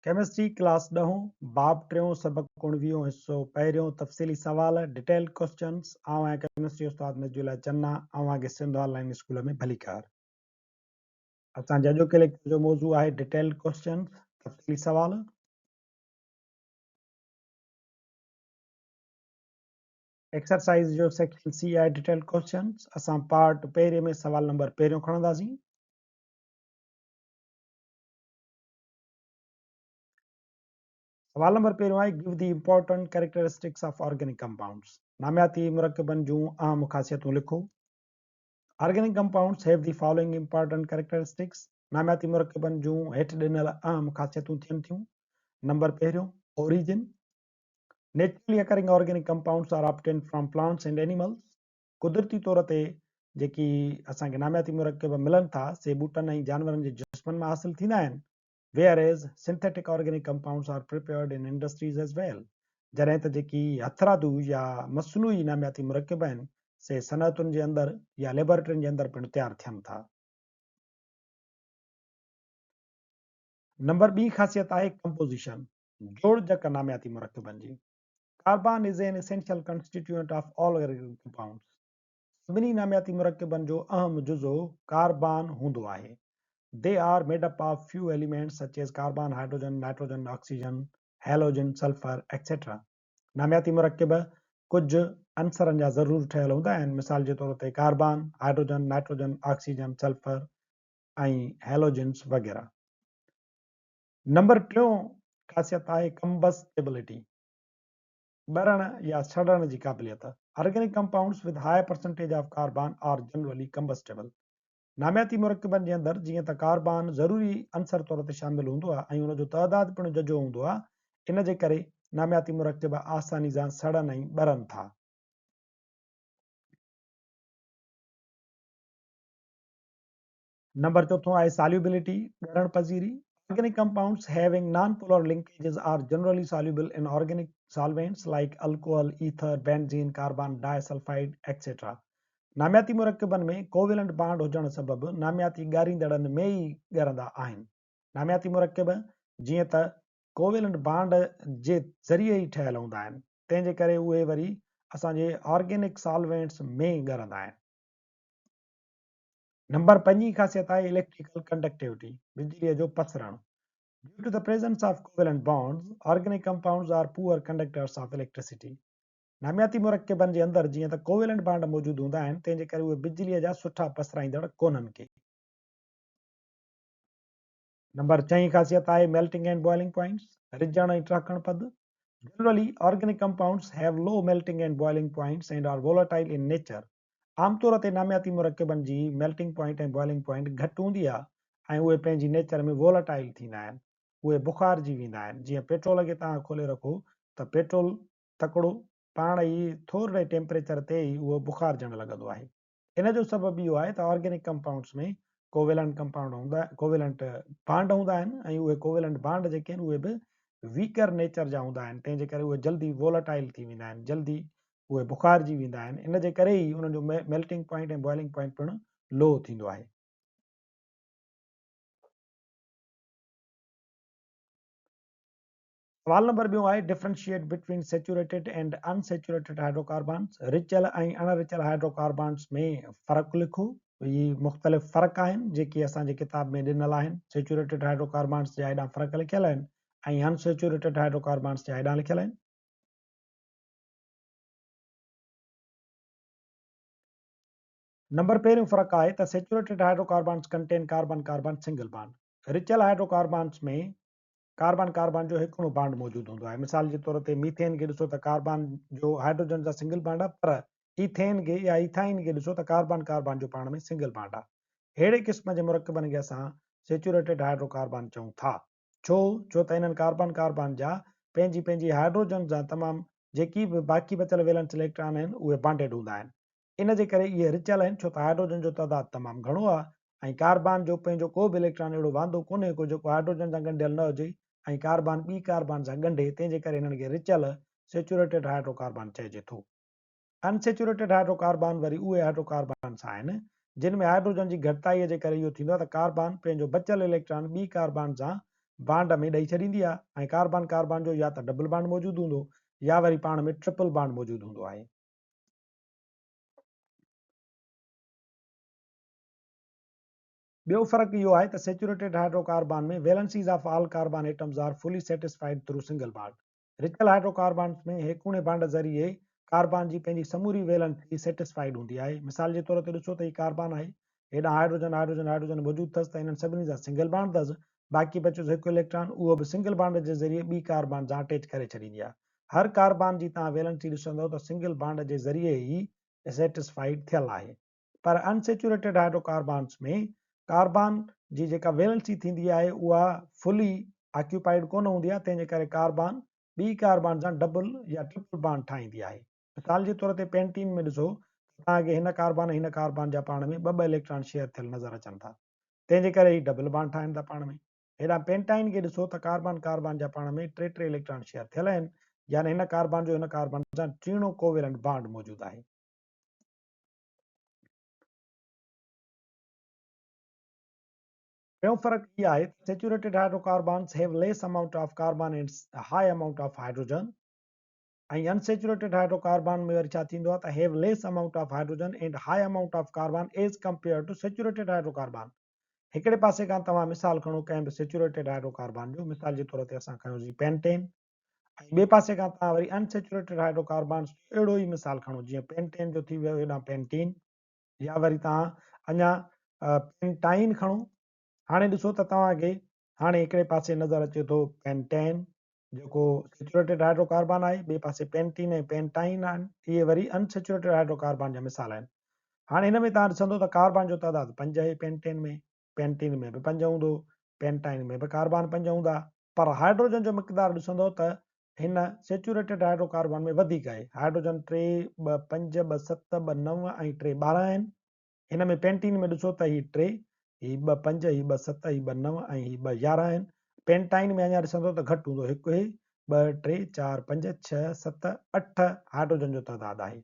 Chemistry class ڏهون، باب ٽيون، سبق اڻويهون، حصو پهريون، تفصيلي سوال، Detailed Questions، آئون آهيان ڪيمسٽري استاد نجي الله چنا، اوهان کي سنڌ آن لائين اسڪول ۾ ڀليڪار. اسان جي اڄوڪي ليڪچر جو موضوع آهي Detailed Questions، تفصيلي سوال. ايڪسرسائيز جو سيڪشن سي آهي Detailed Questions، اسان پارٽ پهرين ۾ سوال نمبر پهريون کڻنداسين. سوال نمبر پهريون آهي Give the important characteristics of organic compounds نامياتي مرڪبن جون اهم خاصيتون لکو. Organic compounds have the following important characteristics نامياتي مرڪبن جون هيٺ ڏنل اهم خاصيتون ٿين ٿيون. نمبر پهريون Origin Naturally occurring organic compounds are obtained from plants and animals قدرتي طور تي جيڪي اسان کي نامياتي مرڪب ملن ٿا سي ٻوٽن ۽ جانورن جي جسمن مان حاصل ٿيندا آهن whereas synthetic organic compounds are prepared in industries as well جڏهن ته جيڪي هٿرادو يا مصنوعي نامياتي مرڪب آهن سي صنعتن جي اندر يا ليبارٽرين جي اندر پڻ تيار ٿين ٿا. نمبر ٻي خاصيت آهي ڪمپوزيشن، جوڙجڪ نامياتي مرڪبن جي. Carbon is an essential constituent of all organic compounds. سڀني نامياتي مرڪبن جو اهم جزو ڪاربان هوندو آهي. They are made up of few elements such as carbon, hydrogen, nitrogen, oxygen, halogen, sulphur, etc. نامياتي مرڪب ڪجهه عنصرن جا ضرور ٺهيل هوندا آهن، مثال جي طور تي carbon, hydrogen, nitrogen, oxygen, sulphur ۽ halogens وغيره. نمبر ٽيون خاصيت آهي ڪمبسٽيبلٽي، ٻرڻ يا سڙڻ جي قابليت. Organic compounds with high percentage of carbon are generally combustible. نامياتي مرڪبن جي اندر جيئن ته ڪاربان ضروري عنصر طور تي شامل هوندو آهي ۽ ان جو تعداد پڻ ججهو هوندو آهي، ان جي ڪري نامياتي مرڪب آساني سان سڙن ۽ ٻرن ٿا. نمبر چوٿون آهي solubility, ڳرڻ پذيري، Organic compounds having non-polar linkages are generally soluble in organic solvents like alcohol, ether, benzene, carbon disulfide, etc. نامياتي مرڪبن ۾ covalent bond هجڻ سبب نامياتي ڳاريندڙن ۾ ئي ڳرندا آهن. نامياتي مرڪب جيئن ته ڪوويلنٽ بانڊ جي ذريعي ئي ٺهيل هوندا آهن، تنهن جي ڪري اهي وري اسان جي آرگينڪ سالوينٽس ۾ ڳرندا آهن. نمبر پنجين خاصيت آهي اليڪٽريڪل ڪنڊڪٽيوٽي، بجليء جو پسرڻ. Due to the presence of covalent bonds, organic compounds are poor conductors of electricity. نامياتي مرڪبن جي اندر جيئن ته ڪوويلنٽ بانڊ موجود هوندا آهن، تنهن جي ڪري اهي بجليء جا سٺا پسرائيندڙ ڪونهن ڪي. نمبر ڇهين خاصيت آهي ميلٽنگ اينڊ بوائلنگ پوائنٽس، رجڻ ۽ ٽهڪڻ پد. Generally, organic compounds have low melting and boiling points and are volatile in nature. عام طور تي نامياتي مرڪبن جي ميلٽنگ پوائنٽ ۽ بوائلنگ پوائنٽ گهٽ هوندي آهي ۽ اهي پنهنجي نيچر ۾ وولٽائل ٿيندا آهن. اهي بخارجي ويندا آهن. جيئن پيٽرول کي توهان کولي رکو ته پيٽرول تڪڙو پاڻ ئي ٿورڙي ٽيمپريچر تي ئي اهو بخارجڻ لڳندو آهي. ان جو سبب اهو آهي ته آرگينڪ ڪمپائونڊس ۾ ڪوويلنٽ ڪمپائونڊ هوندا ڪوويلنٽ بانڊ هوندا آهن ۽ اهي ڪوويلنٽ بانڊ جيڪي آهن اهي به ويڪر نيچر جا هوندا آهن تنهن جي ڪري اهي جلدي وولٽائل ٿي ويندا آهن جلدي اهي بخارجي ويندا آهن ان جي ڪري ئي انهن جو ميلٽنگ پوائنٽ ۽ بوائلنگ پوائنٽ پڻ لو ٿيندو آهي. سوال نمبر ٻيون آهي Differentiate between saturated and unsaturated hydrocarbons رچيل ۽ اڻ رچيل هائڊروڪاربانس ۾ فرق لکو. هي مختلف فرق آهن جيڪي اسان جي ڪتاب ۾ ڏنل آهن. سيچوريٽيڊ هائڊروڪاربانس جا هيڏانهن فرق لکيل آهن ۽ ان سيچوريٽيڊ هائڊروڪاربانس جا هيڏانهن لکيل آهن. نمبر پهريون فرق آهي ته saturated hydrocarbons contain carbon carbon single bond. رچيل hydrocarbons ۾ carbon carbon جو هڪڙو بانڊ موجود هوندو آهي. مثال جي طور تي ميٿين کي ڏسو ته ڪاربان جو هائيڊروجن سان سنگل بانڊ آهي پر ايٿين کي يا ايٿائن کي ڏسو ته ڪاربان ڪاربان جو پاڻ ۾ سنگل بانڊ آهي. ههڙي قسم جي مرڪبن کي اسان سيچوريٽيڊ هائيڊرو ڪاربان چئون ٿا. ڇو؟ ڇو ته انهن ڪاربان ڪاربان جا پنهنجي پنهنجي هائيڊروجن سان تمام جيڪي به باقي بچيل ويلنس اليڪٽران آهن اهي بانڊيڊ هوندا آهن. ان جي ڪري اهي رچيل آهن ڇو ته هائيڊروجن جو تعداد تمام گهڻو آهي ۽ ڪاربان جو پنهنجو ڪو به اليڪٽران اهڙو واندو ڪونهي ڪو جيڪو هائيڊروجن سان ڳنڍيل نه هجي ۽ ڪاربان ٻي ڪاربان سان ڳنڍي تنهن جي ڪري انهن کي رچيل سيچوريٽيڊ هائيڊرو ڪاربان چئجي ٿو. ان سيچوريٽيڊ هائيڊرو ڪاربان وري اهي هائيڊرو ڪاربانس آهن جن ۾ هائيڊروجن جي گهٽتائي جي ڪري اهو ٿيندو آهي ته ڪاربان پنهنجو بچيل اليڪٽران ٻي ڪاربان سان بانڊ ۾ ڏئي ڇڏيندي آهي ۽ ڪاربان ڪاربان جو يا ته ڊبل بانڊ موجود هوندو يا وري پاڻ ۾ ٽرپل بانڊ موجود هوندو آهي. ٻيو فرق اهو آهي ته saturated hydrocarbon ۾ valencies of all carbon atoms are fully satisfied through single bond. رچيل hydrocarbons ۾ هيڪوڻي bond ذريعي ڪاربان جي پنهنجي سموري ويلنسي سيٽسفائيڊ هوندي آهي. مثال جي طور تي ڏسو ته هي ڪاربان آهي، هيڏانهن هائيڊروجن، هائيڊروجن، هائيڊروجن موجود اٿس ته انهن سڀني سان سنگل بانڊ اٿس، باقي بچيس هڪ اليڪٽران، اهو به سنگل بانڊ جي ذريعي ٻي ڪاربان سان اٽيچ ڪري ڇڏيندي آهي. هر ڪاربان جي توهان ويلنسي ڏسندؤ ته سنگل بانڊ جي ذريعي ئي سيٽسفائيڊ ٿيل آهي. پر ان سيچوريٽيڊ هائيڊروڪاربانس ۾ ڪاربان جي جيڪا ويلنسي ٿيندي آهي اها فلي آڪيوپائيڊ ڪونه هوندي آهي تنهن جي ڪري ڪاربان ٻي ڪاربان سان ڊبل يا ٽرپل بانڊ ٺاهيندي آهي. مثال جي طور تي پينٽين ۾ ڏسو ته توهان کي هن ڪاربان ۽ هن ڪاربان جا پاڻ ۾ ٻه ٻه اليڪٽران شيئر ٿيل نظر اچن ٿا تنهن جي ڪري هي ڊبل بانڊ ٺاهين ٿا پاڻ ۾. هيڏانهن پينٽائن کي ڏسو ته ڪاربان ڪاربان جا پاڻ ۾ ٽي ٽي اليڪٽران شيئر ٿيل آهن يعني هن ڪاربان جو هن ڪاربان سان ٽيڻو ڪوويلنٽ بانڊ موجود آهي. ٽيون فرق هي آهي ته saturated hydrocarbons have less amount of carbon and high amount of hydrogen ۽ unsaturated hydrocarbon ۾ وري ڇا ٿيندو آهي ته have less amount of hydrogen and high amount of carbon as compared to saturated hydrocarbon. هڪڙي پاسي کان توهان مثال کڻو ڪنهن به سيچوريٽيڊ هائيڊروڪاربان جو، مثال جي طور تي اسان کنيوسين پينٽين، ۽ ٻئي پاسي کان توهان وري ان سيچوريٽيڊ هائيڊرو ڪاربانس جو اهڙو ئي مثال کڻو جيئن پينٽين جو ٿي ويو هيڏانهن پينٽين يا وري توهان اڃا پينٽائن کڻو. هاڻي ڏسو ته توهان کي هاڻي هڪڙي پاسي نظر اچي ٿو پينٽين جيڪو سيچوريٽيڊ هائيڊرو ڪاربان آهي، ٻئي پاسي پينٽين ۽ پينٽائن آهن، اهي وري ان سيچوريٽيڊ هائيڊرو ڪاربان جا مثال آهن. هاڻي هن ۾ توهان ڏسندو ته ڪاربان جو تعداد پنج آهي پينٽين ۾، پينٽين ۾ به پنج هوندو، پينٽائن ۾ به ڪاربان پنج هوندا، پر هائيڊروجن جو مقدار ڏسندؤ ته هن سيچوريٽيڊ هائيڊروڪاربان ۾ وڌيڪ آهي. هائيڊروجن ٽي، ٻه، پنج، ٻه، ست، ٻه، نو ۽ ٽي، 12 آهن. هن ۾ پينٽين ۾ ڏسو ته هي ٽي، هي ٻه، پنج، هي ٻه، ست، هي ٻه، نو ۽ هي ٻه، 11 آهن. پينٽائن ۾ اڃا ڏسندؤ ته گهٽ هوندو، هڪ هي، ٻه، ٽي، چار، پنج، ڇهه، ست، اٺ هائيڊروجن جو تعداد آهي.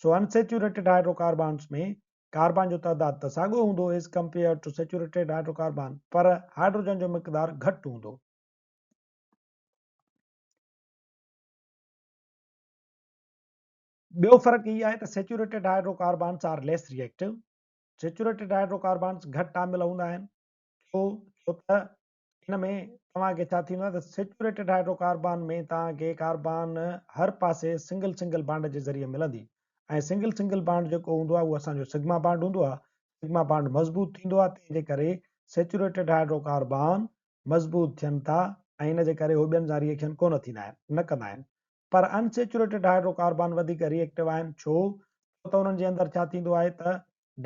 سو ان سيچوريٽيڊ هائيڊروڪاربانس ۾ ڪاربان جو تعداد ته ساڳيو هوندو as compared to saturated hydrocarbon per hydrogen جو مقدار گهٽ هوندو. ٻيو فرق هي آهي ته saturated hydrocarbons are less reactive. Saturated hydrocarbons گهٽ عامل هوندا آهن. ڇو؟ ڇو ته ان ۾ توهان کي ڇا ٿيندو آهي ته سيچوريٽيڊ هائيڊروڪاربان ۾ توهان کي ڪاربان هر پاسي سنگل سنگل بانڊ جي ذريعي ملندي ۽ سنگل سنگل بانڊ جيڪو هوندو آهي اهو اسان جو سگما بانڊ هوندو آهي. سگما بانڊ مضبوط ٿيندو آهي تنهن جي ڪري سيچوريٽيڊ هائيڊروڪاربان مضبوط ٿين ٿا ۽ ان جي ڪري هو ٻين سان ريئيڪشن ڪونه ٿيندا آهن نه ڪندا آهن. پر ان سيچوريٽيڊ هائيڊروڪاربان وڌيڪ ريئيڪٽو آهن ڇو؟ ڇو ته انهن جي اندر ڇا ٿيندو آهي ته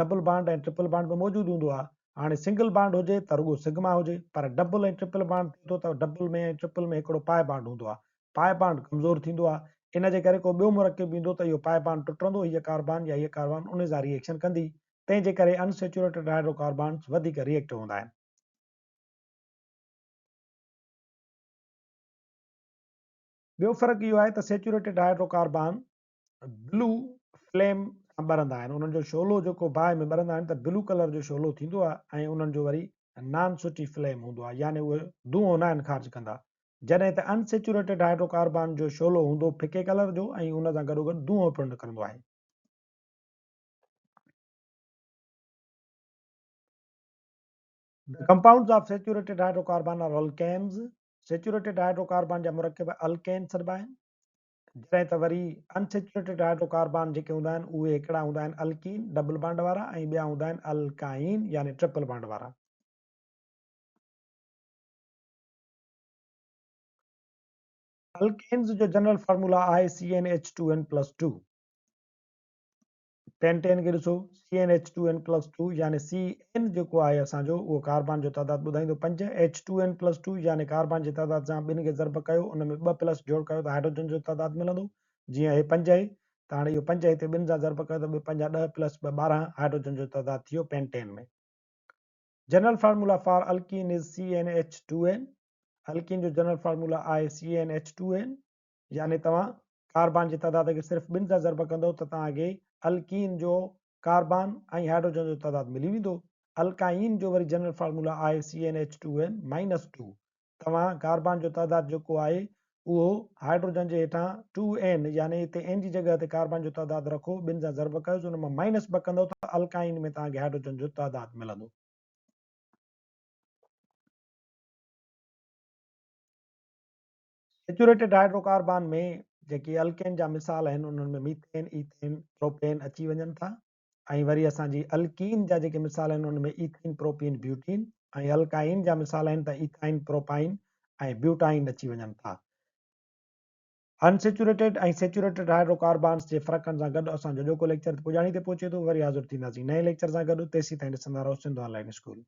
ڊبل بانڊ ۽ ٽرپل بانڊ به موجود هوندو آهي. هاڻي سنگل بانڊ هجي ته رڳو سگما هجي پر ڊبل ۽ ٽرپل بانڊ ٿئي ٿو ته ڊبل ۾ ۽ ٽرپل ۾ هڪڙو پائي بانڊ هوندو آهي. پائي بانڊ ڪمزور ٿيندو آهي. ان جي ڪري ڪو ٻيو مرڪب ايندو ته اهو پائي بانڊ ٽٽندو، هيء ڪاربان يا هيء ڪاربان ان سان ري ايڪشن ڪندي. تنهن جي ڪري ان سيچوريٽيڊ هائيڊرو ڪاربانس وڌيڪ ري ايڪٽو هوندا آهن. ٻيو فرق اهو آهي ته سيچوريٽيڊ هائيڊرو ڪاربان بلو فليم سان ٻرندا آهن، انهن جو شعلو جيڪو باهه ۾ ٻرندا آهن ته بلو ڪلر جو شعلو ٿيندو آهي ۽ انهن جو وري نان سوٽي فليم هوندو آهي يعني اهي دونهون ناهن خارج ڪندا، جڏهن ته ان سيچوريٽيڊ هائيڊروڪاربان جو شعلو هوندو ڦڪي ڪلر جو ۽ ان سان گڏوگڏ دونهون پڻ نڪرندو آهي. The compounds of saturated hydrocarbon are alkanes. Saturated hydrocarbon جا مرڪب الڪين سڏبا آهن. جڏهن ته وري ان سيچوريٽيڊ هائيڊروڪاربان جيڪي هوندا آهن اهي هڪڙا هوندا آهن الڪين، ڊبل بانڊ وارا، ۽ ٻيا هوندا آهن الڪائين يعني ٽرپل بانڊ وارا. الڪينز جو جنرل فارمولا آهي C N H two N plus two. Pentane کي ڏسو C N H two N plus two يعني سي اين جيڪو آهي اسان جو اهو ڪاربان جو تعداد ٻڌائيندو پنج، H two N plus two يعني ڪاربان جي تعداد سان ٻن کي ضرب ڪيو ان ۾ ٻه پلس جوڙ ڪيو ته هائيڊروجن جو تعداد ملندو جيئن هي پنج آهي ته هاڻي اهو پنج هتي ٻن سان ضرب ڪيو ته ٻه پنجا ڏهه پلس ٻه 12 هائيڊروجن جو تعداد ٿي ويو pentane ۾. General formula for alkene is C N H two N. Alkene جو جنرل فارمولا آهي سي اين ايڇ ٽو اين يعني توهان ڪاربان جي تعداد کي صرف ٻن سان ضرب ڪندؤ ته توهان کي الڪين جو ڪاربان ۽ هائيڊروجن جو تعداد ملي ويندو. الڪائين جو وري جنرل فارمولا آهي C N H two N minus two. توهان ڪاربان جو تعداد جيڪو آهي اهو هائيڊروجن جي هيٺان ٽو اين يعني هتي اين جي جڳهه تي ڪاربان جو تعداد رکو ٻن سان ضرب ڪيوس ان مان مائنس ٻه ڪندو ته الڪائن ۾ توهان کي هائيڊروجن جو تعداد ملندو. سيچوريٽيڊ هائيڊروڪاربان ۾ جيڪي الڪين جا مثال آهن انهن ۾ ميٿين، ايٿين، پروپين اچي وڃن ٿا ۽ وري اسان جي الڪين جا جيڪي مثال آهن انهن ۾ ايٿين، پروپين، بيوٽين ۽ الڪائين جا مثال آهن ته ايٿائن، پروپائن ۽ بيوٽائن اچي وڃن ٿا. ان سيچوريٽيڊ ۽ سيچوريٽيڊ هائيڊروڪاربانس جي فرقن سان گڏ اسان جو اڄوڪو ليڪچر پڄاڻي تي پهچي ٿو. وري حاضر ٿينداسين نئين ليڪچر سان گڏ تيسين تائين ڏسندا رهو سنڌ آن لائين اسڪول.